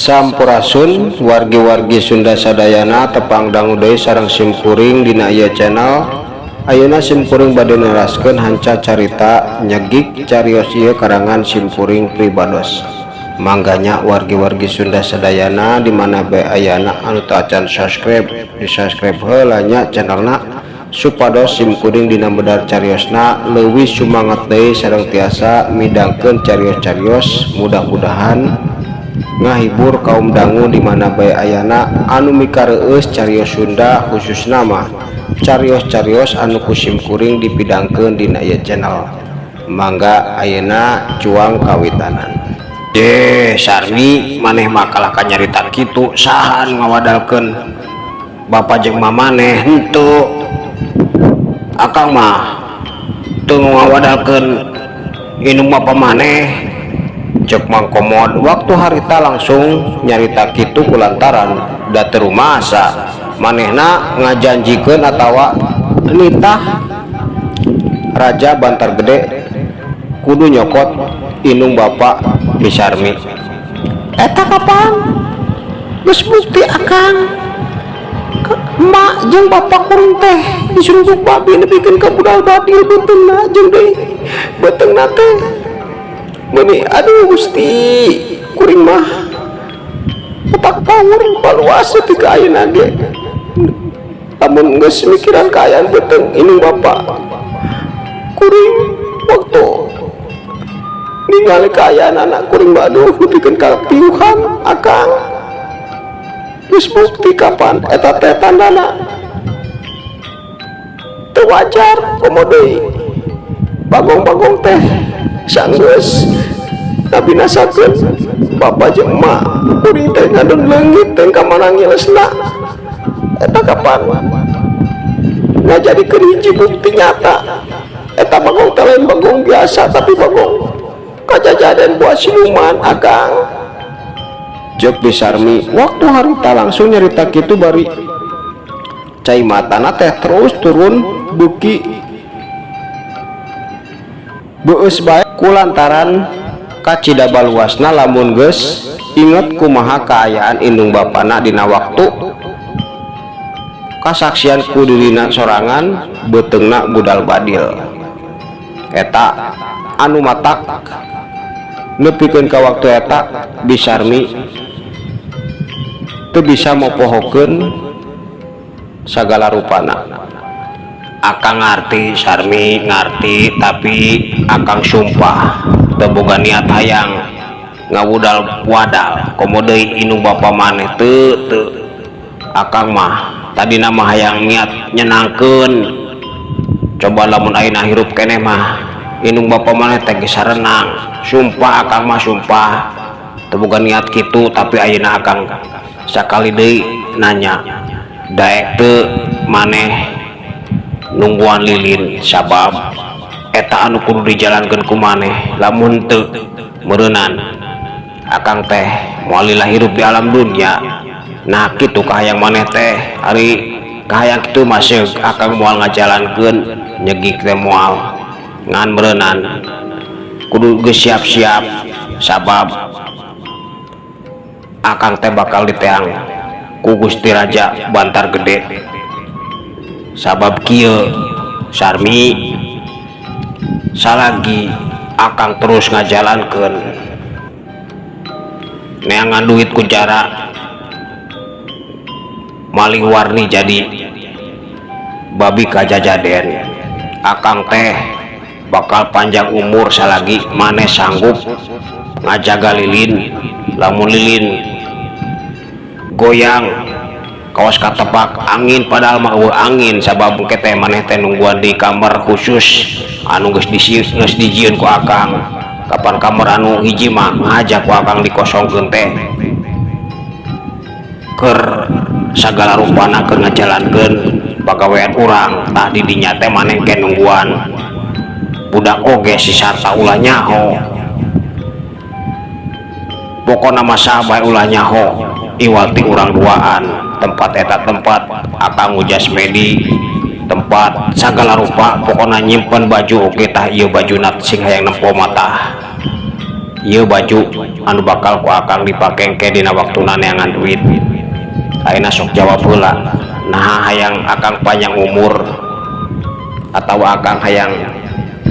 Sampurasun wargi-wargi Sunda sadayana tepang dangu deui sareng simkuring dina ieu channel. Ayeuna simkuring bade neraskeun hanca carita nyegik carios ieu karangan simkuring pribados. Mangganya wargi-wargi Sunda sadayana di mana bae ayana anu teu acan subscribe, di subscribe heula nya channelna supados simkuring dina medar cariosna leuwih sumangat deui sareng tiasa midangkeun carios-carios, mudah-mudahan ngahibur kaum dangu di mana bae ayana anu mikareueus carios Sunda, khususna mah carios-carios anu ku simkuring dipidangkeun dina ieu channel. Mangga ayeuna cuang kawitanan. Deh Sarmi, maneh mah kalah ka nyarita kitu, saha anu ngawadalkeun bapa jeung mamaneh? Henteu, akang mah teu ngawadalkeun indung bapa maneh, cek Mang Komod waktu harita langsung nyarita kitu kulantaran da teu rumasa manehna ngajanjikeun atawa nitah Raja Bantar Gede kudu nyokot indung bapa Bisarmi. Eta kapan geus bukti, akang? Emak jeung bapak kuring teh disuruduk babi nepikeun ka budal badil beuteungna jeung deui beuteungna teh meuni. Aduh Gusti, kuring mah otak power baluas nepi ka ayeuna ge lamun geus mikiran kaayaan beuteung indung bapa kuring. Waktu ningali kaayaan anak kuring, aduh, nepikeun ka piuhan, akang. Geus bukti kapan eta teh tandana teu wajar. Komo deui bagong-bagong teh sanggeus ngabinasakeun bapa jeung emak kuring teh, ngadon leungit teh ka mana ngilesna. Eta kapan ngajadikeun hiji bukti nyata eta bagong teh lain bagong biasa, tapi bagong kajajadan buah siluman, akang, cek Bisarmi waktu harita langsung nyarita kitu bari cai matana teh terus turun beuki beueus bae kulantaran kacida baluasna lamun geus inget kumaha kaayaan indung bapana dina waktu kasaksian ku dirina sorangan beuteungna budal badil. Eta anu matak nepikeun ka waktu eta Bisarmi teu bisa mopohokeun sagala rupana. Akang ngarti, Sarmi, ngarti, tapi akang sumpah teu boga niat hayang ngawudal wadal, komo deui indung bapa maneh. Teu, teu, akang mah tadina mah hayang niat nyenangkeun. Coba lamun ayeuna hirup keneh mah indung bapa maneh teh geus sarenang. Sumpah, akang mah sumpah teu boga niat kitu, tapi ayeuna akang sakali deui nanya, daek teu maneh nungguan lilin? Sabab eta anu kudu dijalankeun ku maneh. Lamun teu, meureunan akang teh moal lila hirup di alam dunya. Nah, kitu kahayang maneh teh? Ari kahayang kitu mah seug akang moal ngajalankeun nyegik teh, moal. Ngan meureunan kudu geus siap-siap, sabab akang teh bakal diteang ku Gusti Raja Bantar Gede. Sabab kieu, Sarmi, salagi Akang terus ngajalankeun neangan duit ku cara malih warni jadi babi kajajaden, Akang teh bakal panjang umur salagi maneh sanggup ngajaga lilin. Lamun lilin goyang kawas katepak angin, padahal mah euweuh angin, sabab engke teh maneh teh nungguan di kamar khusus anu geus geus dijieun ku Akang. Kapan kamar anu hiji mah ngaja ku Akang dikosongkeun teh keur sagala rupana keur ngajalankeun pagawean urang. Tah, di dinya teh maneh ke nungguan budak oge si Sarta. Ulah nyaho, pokona mah saha bae ulah nyaho iwal ti urang duaan. Tempat eta tempat Akang ngujas medi, tempat sagala rupa, pokona nyimpen baju oge. Tah, ieu baju sing hayang nempo mata, ieu baju anu bakal ku Akang dipake engke dina waktuna neangan duit. Ayeuna sok jawab heula, nah, hayang Akang panjang umur atau Akang hayang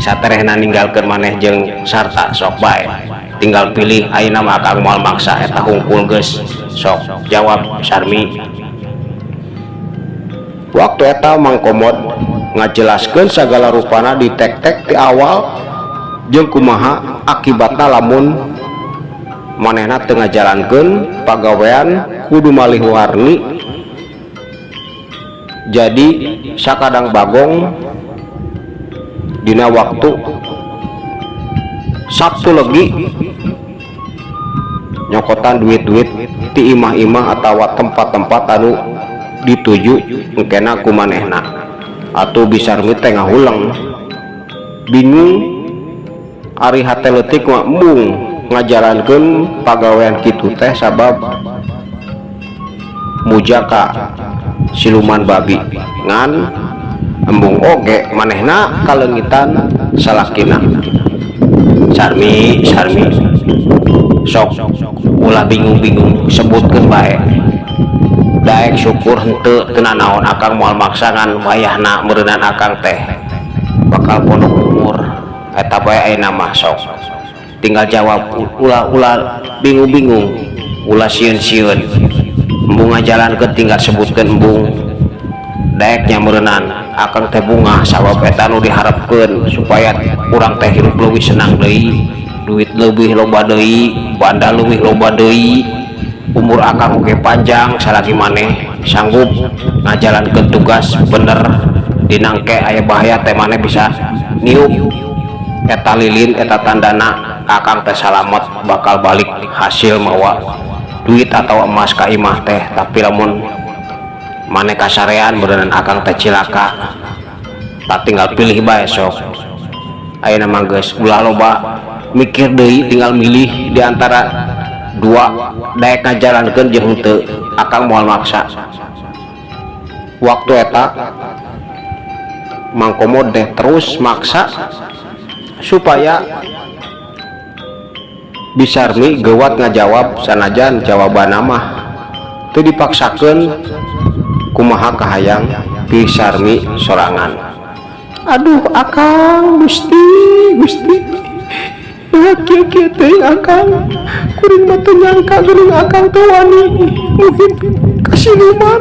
saterehna ninggalkeun maneh jeung Sarta? Sok bae, tinggal pilih. Ayeuna mah Akang moal maksa, eta hungkul geus. Sok jawab, Sarmi. Waktu eta Mang Komod ngajelaskeun sagala rupana ditek-tek di awal jeung kumaha akibatna lamun manehna teu ngajalankeun pagawean kudu malih warni jadi sakadang bagong dina waktu Sabtu Legi, nyokotan duit-duit ti imah-imah atau tempat-tempat anu dituju engkena ku manehna. Atuh Bi Sarmi teh ngahuleng bingung, ari hate leutik mah embung ngajalankeun pagawean kitu teh sabab muja ka siluman babi, ngan embung oge manehna kaleungitan salakina. Sarmi, Sarmi, sok ulah bingung-bingung, sebutkeun bae daek syukur henteu teu naon, Akang moal maksa. Ngan wayahna meureunan Akang teh bakal pondok umur, eta bae. Ayeuna mah sok tinggal jawab, ulah ulah bingung-bingung, ulah sieun-sieun. Embung ngajalankeun, tinggal sebutkeun embung daeknya. Meureunan Akang teh bungah sabab eta nu diharapkeun supaya urang teh hirup leuwih senang deui, duit leuwih loba deui, banda leuwih loba deui, umur Akang oge panjang salagi maneh sanggup ngajalankeun tugas bener. Dina engke aya bahaya teh maneh bisa niup eta lilin, eta tandana Akang teh salamet, bakal balik hasil mawa duit atau emas ka imah teh. Tapi lamun maneh kasarean, beneran Akang teh cilaka. Tak tinggal pilih bae. Sok ayeuna mah geus ulah loba mikir deui, tinggal milih di antara dua, daek ngajalankeun jeung henteu. Akang moal maksa. Waktu eta Mang Komod teh terus maksa supaya Bi Sarmi gewat ngajawab, sanajan jawaban mah teu dipaksakeun, kumaha kahayang Bi Sarmi sorangan. Aduh Akang, Gusti, Gusti, nah, kieu kieu teuing Akang, kuring mah teu nyangka geuning Akang teh wani muhit ka siluman.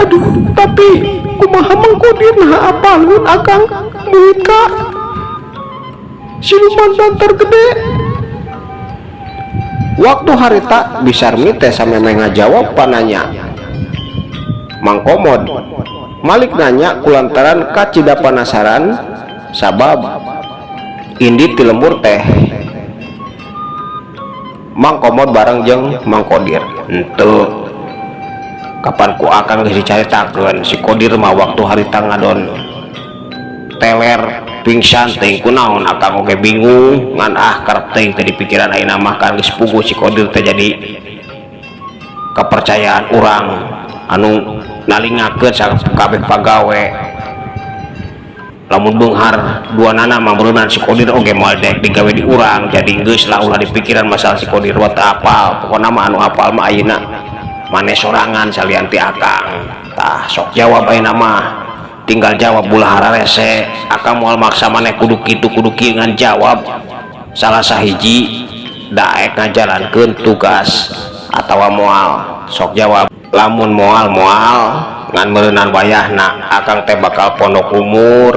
Aduh, tapi kumaha Mang Kodir, nah, apaleun Akang muhit ka siluman Bantar Gede? Waktu harita Bi Sarmi teh samemeh ngajawab pananya Mang Komod. Malik nanya kulantaran kacida panasaran sabab indit ti lembur teh Mang Komod bareng jeung Mang Kodir. Henteu, kapan ku Akang geus dicaritakeun si Kodir mah waktu harita ngadon teler pingsan teuing kunaon, Akang oge bingung. Ngan ah, karep teuing teh dipikiran ayeuna mah, kan geus puguh si Kodir teh jadi kepercayaan urang anu nalingakeun sakabeh pagawe. Lamun beunghar dua nana mah meureunan si Kodir oge moal daek digawe di urang. Jadi geus lah, ulah dipikiran masalah si Kodir mah, teu apal. Pokona mah anu apal mah ayeuna maneh sorangan salian ti Akang. Tah, sok jawab ayeuna mah. Tinggal jawab, ulah hararese. Akang moal maksa maneh kudu kitu kudu kieu, ngan jawab salah sahiji, daek ngajalankeun tugas atawa moal? Sok jawab. Lamun moal, moal ngan meureunan wayahna akang teh bakal pondok umur,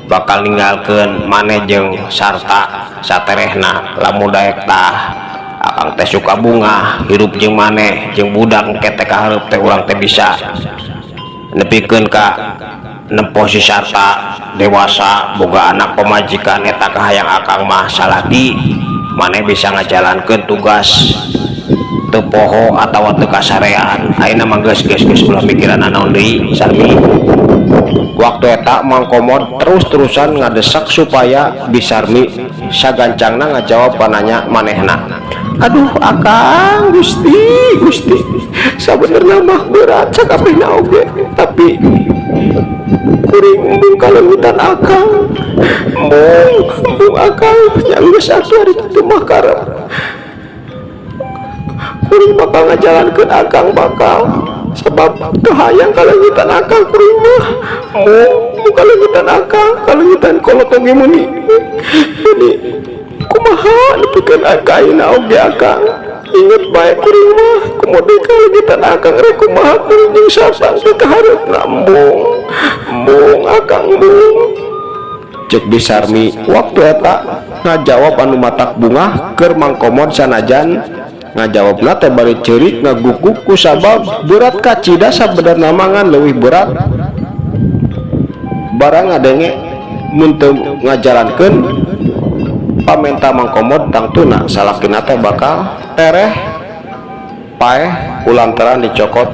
bakal ninggalkeun maneh jeung sarta saterehna. Lamun daek tah, akang teh suka bungah hirup jeung maneh jeung budak engke teh kahareup teh urang teh bisa nepikeun ka nempo si sarta dewasa, boga anak, pamajikan. Eta kahayang akang mah, salagi maneh bisa ngajalankeun tugas, teu poho atawa teu kasarean. Ayeuna mah geus, geus, geus, ulah mikiran naon deui, Sarmi. Waktu eta Mang Komod terus-terusan ngadesak supaya Bisarmi sagancangna ngajawab pananya manehna. Aduh akang, Gusti, Gusti, sabenerna mah berat sakabehna oge, tapi kuring embung kaleungitan akang, embung, embung akang. Nya geus atuh, ari kitu mah karep kuring bakal ngajalankeun akang, bakal, sebab teu hayang kaleungitan akang kuring mah, embung, embung kaleungitan akang, kaleungitan kolot oge meuni meuni kumaha nepikeun ka ayeuna oge akang inget bae. Kuring mah komo deui kaleungitan akang, rek kumaha kuring jeung sarta teh kahareupna. Embung, embung akang, embung, cek Bisarmi. Waktu eta ngajawab anu matak bungah keur Mang Komod, sanajan ngajawabna teh bari ceurik ngaguguk ku sabab berat kacida sabenerna mah, ngan leuwih berat barang ngadenge mun teu ngajalankeun pamenta Mang Komod, tangtuna salakina teh bakal tereh paeh kulantaran dicokot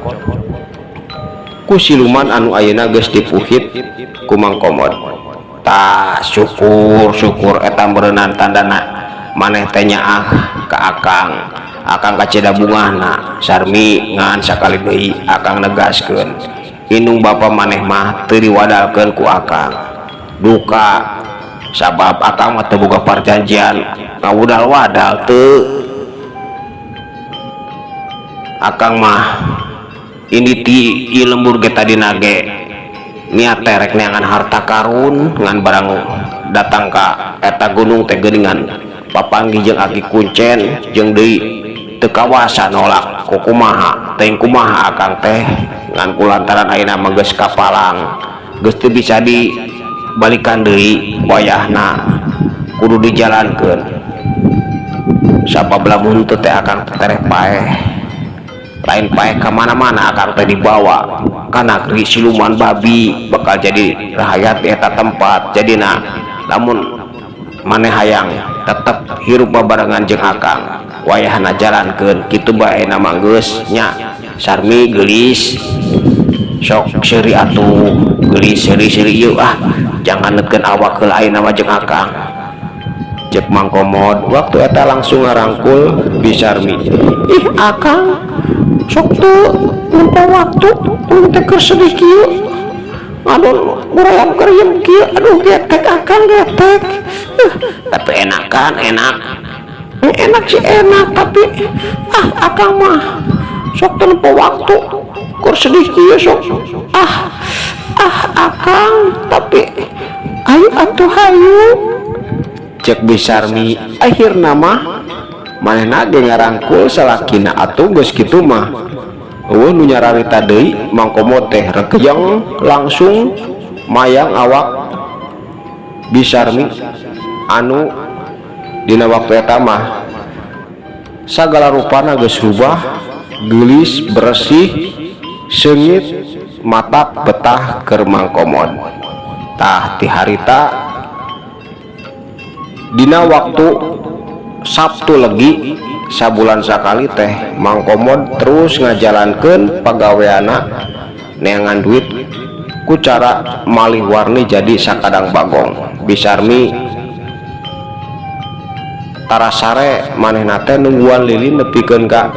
ku siluman anu ayeuna geus dipuhit ku Mang Komod. Tah, syukur, syukur, eta meureunan tandana maneh teh nyaah ka akang. Akang kacida bungahna, Sarmi. Ngan sakali deui akang negaskeun, indung bapa maneh mah teu diwadalkeun ku akang duka, sabab akang mah teu boga parjanjian ngawudal-wadal, teu. Akang mah ini ti ieu lembur ge tadina ge niat teh rek neangan harta karun, ngan barang datang ka eta gunung teh geuningan papanggih jeung aki kuncen, jeung deui teu kawasa nolak ku kumaha teuing kumaha akang teh. Ngan kulantaran ayeuna mah geus kapalang, geus teu bisa dibalikan deui, wayahna kudu dijalankeun, sabab lamun teu teh akang tereh paeh. Lain paeh ka mana-mana, akang teh dibawa ka negeri siluman babi, bakal jadi rahayat di eta tempat. Jadina lamun maneh hayang tetep hirup babarengan jeung akang, wayahna jalankeun kitu bae. Mah geus nya, Sarmi geulis, sok seuri atuh, geulis, seuri-seuri ieu. Ah, jangan neukeun awak heula ayeuna mah jeung akang, cek Mang Komod. Waktu eta langsung ngarangkul Bisarmi. Ih akang, sok teu nempo waktu, ulun teh keur sedih kieu, ngadon ngurayam keriem kieu. Aduh, getek akang, getek. Tapi enak kan? Enak. Enak sih enak, tapi ah akang mah sok teu nempo waktu, keur sedih kieu. Sok ah, ah akang, tapi ayo atuh, hayu, cek Bisarmi. Akhirna mah manehna ge ngarangkul salakina. Atuh geus kitu mah euweuh nu nyararita deui. Mang Komod teh regejeng, langsung mayang awak Bisarmi anu dina waktu eta mah sagala rupana geus rubah, geulis, bersih, seungit, matak betah keur Mang Komod. Tah, ti harita dina waktu Sabtu Legi sabulan sakali teh Mang Komod terus ngajalankeun pagaweana neangan duit ku cara malih warni jadi sakadang bagong. Bisarmi tarasare, manehna teh nungguan lilin nepikeun ka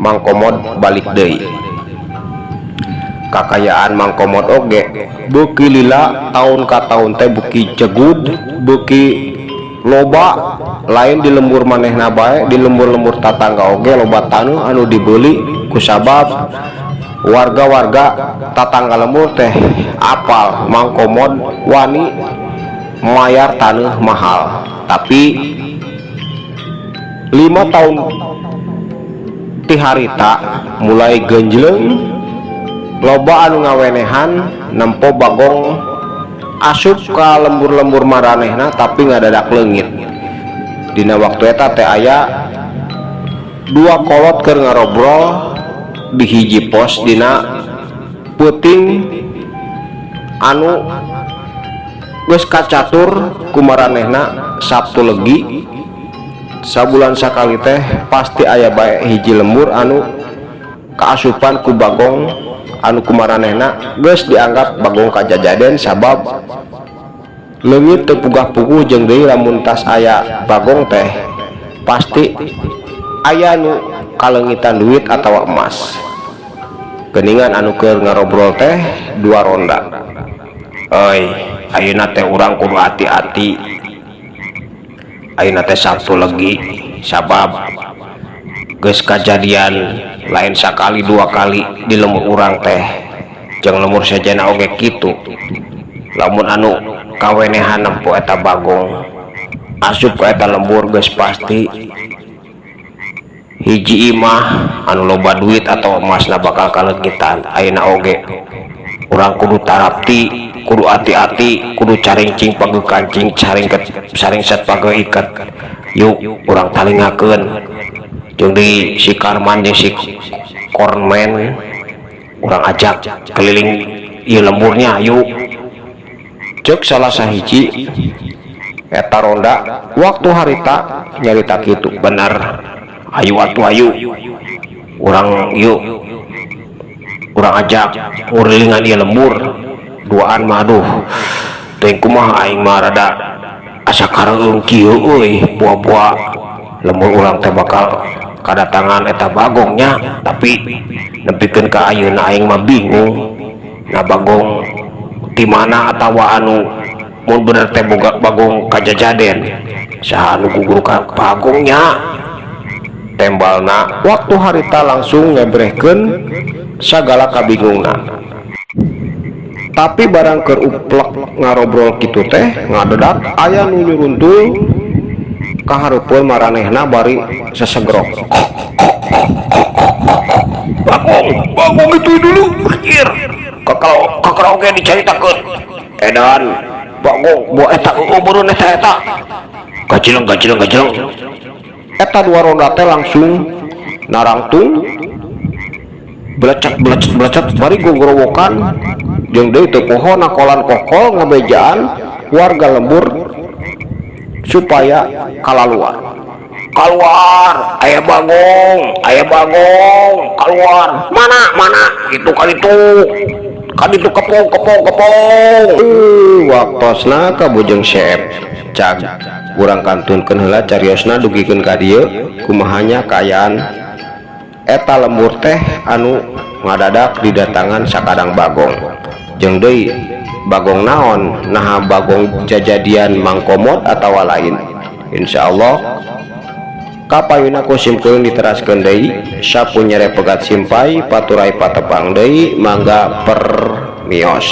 Mang Komod balik deui. Kakayaan Mang Komod oge beuki lila, taun ka taun teh beuki jegud, beuki loba. Lain di lembur manehna bae, di lembur-lembur tatangga oge loba taneuh anu dibeli kusabab Warga-warga tatangga lembur teh apal Mang Komod wani mayar taneuh mahal, tapi 5 tahun ti harita mulai genjleng loba anu ngawenehan nempo bagong asup ka lembur-lembur maranehna, tapi ngadadak leungit. Dina waktu eta teh aya dua kolot keur ngarobrol di hiji pos dina peuting anu geus kacatur ku maranehna. Sabtu Legi sabulan sakali teh pasti aya bae hiji lembur anu kaasupan ku bagong anu ku maranehna geus dianggap bagong kajajaden, sabab leungit teu pugah-puguh. Jeung deui, lamun tas aya bagong teh pasti aya nu kaleungitan duit atawa emas. Geuningan anu keur ngarobrol teh dua ronda. "Euy, ayeuna teh urang kudu hati-hati. Ayeuna teh Sabtu Legi, sabab geus kajadian lain sakali dua kali di lembur urang teh, jeung lembur sejenna oge kitu. Lamun anu kawenehan nempo eta bagong asup ka eta lembur, geus pasti hiji imah anu loba duit atau emasna bakal kaleungitan. Ayeuna oge urang kudu tarapti, kudu hati-hati, kudu caringcing pageuh kancing, saringket saringset pageuh iket. Yuk, urang talingakeun jeung di si Karman jeung si Kornman, urang ajak keliling ieu lemburnya, yuk," cek salah sahiji eta ronda waktu harita nyarita kitu. "Bener, ayo atuh, ayo urang, yuk urang ajak ngurilingan ieu lembur. Duaan mah, aduh, teuing kumaha, aing mah rada asa kareueung kieu euy, buah-buah lembur urang teh bakal kadatangan eta bagongnya. Tapi nepikeun ka ayeuna aing mah bingung, nah, bagong di mana atawa anu mun bener teh boga bagong kajajaden, saha anu gugur ka bagongnya?" Tembalna waktu harita langsung ngebrehkeun sagala kabingungna. Tapi barang keur uplek ngarobrol kitu teh, ngadedak aya nu nyuruntul kahareupeun maranehna bari sesegrok. "Bagong, bagong itu dulu, anjir. Kakak kakak oge dicaritakeun. Edan, bagong, buah eta eueuh beureun eta eta. Gajleng, gajleng, gajleng." Eta dua ronda teh langsung narangtung, belecet belecet belecet, bari gogorowokan. Jeung deui teu poho nakolan kokol ngabejaan warga lembur supaya kalaluar. "Keluar, aya bagong, aya bagong, keluar." "Mana, mana?" "Itu kan, itu kan, itu, kepung, kepung, kepung." Waktosna kabujeng seep cag, urang kantunkeun heula cariosna dugikeun ka dieu. Kumahanya kaayaan eta lembur teh anu ngadadak didatangan sakadang bagong? Jeung deui, bagong naon? Naha bagong jajadian Mang Komod atawa lain? Insyaallah kapayuna ku simkuring diteraskeun deui. Sapu nyere pegat simpay, paturay patepang deui. Mangga, permios.